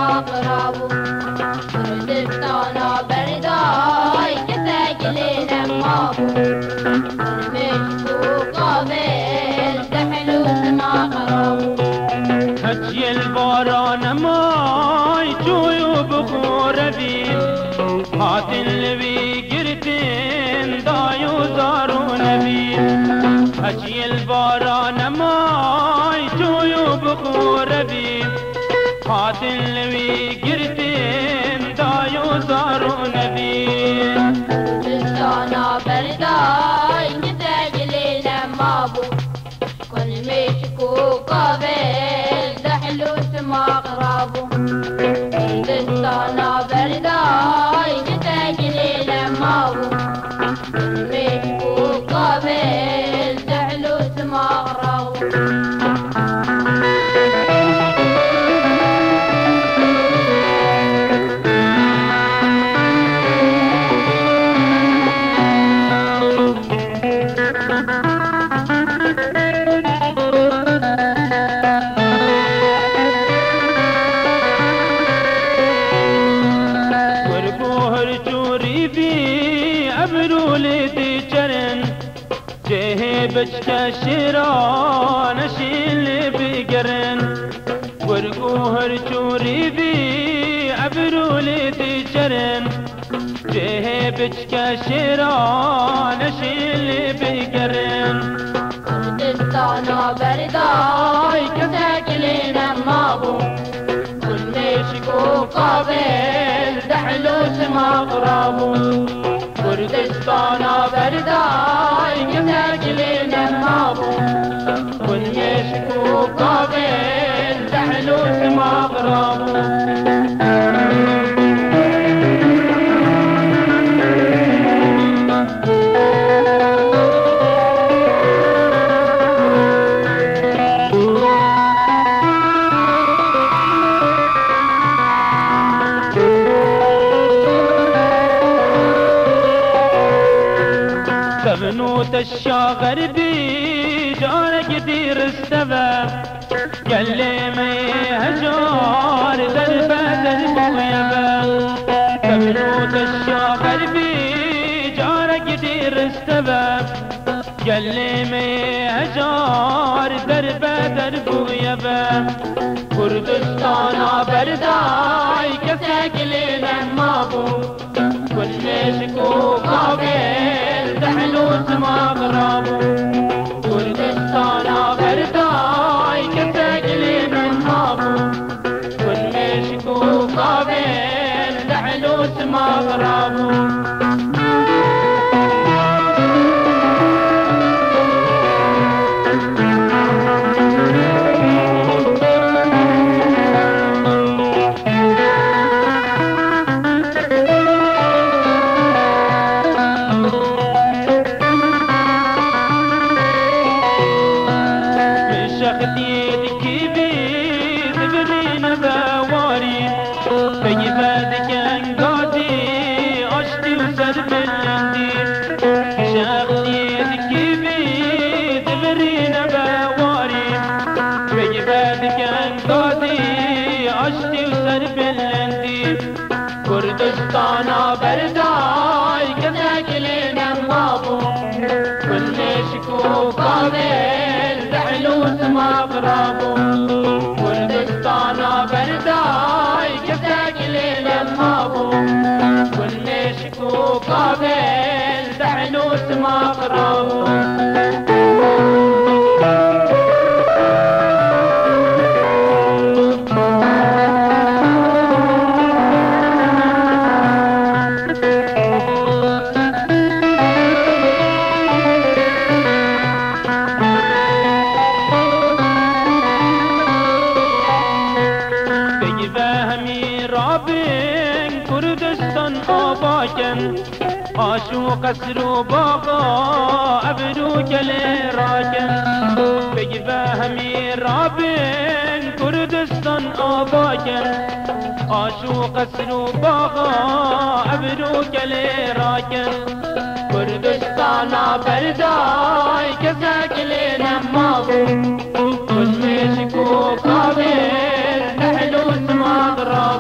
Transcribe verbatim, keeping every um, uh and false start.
Aqrabû. Kurdistana berdayî kesek lê nemabû. Mêşk û qavêl, dehl û simaq rabû. Heçiyê li bara nemay, çûy û bi xwe re bî. Hatin li wî girtin, dayû zarû nebî. Heçiyê li bara nemay, çûy û bi xwe re bî. Hatin li wî girtin, dayû zarû nebî. Kurdistana berdayî, kesek lê nemabû. Kul mêşk û qavêl, dehl û simaq rabû. Kurdistana berdayî, kesek lê nemabû. Kul mêşk û qavêl, dehl û simaq rabû. Wergo her çûrî bî, ebrû lê diçerin. Cihê biçke şêran, eşîn lê bigerin. Wergo her çûrî bî, ebrû lê diçerin. Cihê biçke şêran, eşîn lê bigerin. Kurdistana berdayî, kesek lê nemabû. Kul mêşk û qavêl, dehl û simaq rabû. Kurdistana berdayî, kesek lê nemabû. Kul mêşk û qavêl, dehl û simaq rabû. Kevn û teşa xerbî, carek dî risteve. Gelê me hejar derbeder bûye be. Kevn û teşa xerbî, carek dî risteve. Gelê me hejar derbeder bûye be. Kurdistana berdayî, kesek lê nemabû. Kul mêşk û qavêl, dehl û simaq rabû. Kurdistana berdayî, kesek lê nemabû. Kul mêşk û qavêl, dehl û simaq rabû. Şextiyê dikî bî, divirîne be warî. Peyve dikin gazî, aştî û serbilindî. Şextiyê dikî bî, divirîne be warî. Peyve dikin gazî, aştî û serbilindî. Kurdistana berdayî, kesek lê nemabû. Kul mêşk û qavêl, dehl û simaq rabû. Kurdistana berdayî, kesek lê nemabû. Kul mêşk û qavêl, dehl û simaq rabû. Peyve hemî rabin, Kurdistan ava kin. Aş û qesr û baxa, ebr û gelê rakin. Peyve hemî rabin, Kurdistan ava kin. Aş û qesr û baxa, ebr û gelê rakin. Kurdistana berdayî, kesek lê nemabû. Kul mêşk û qavêl, dehl û simaq rabû.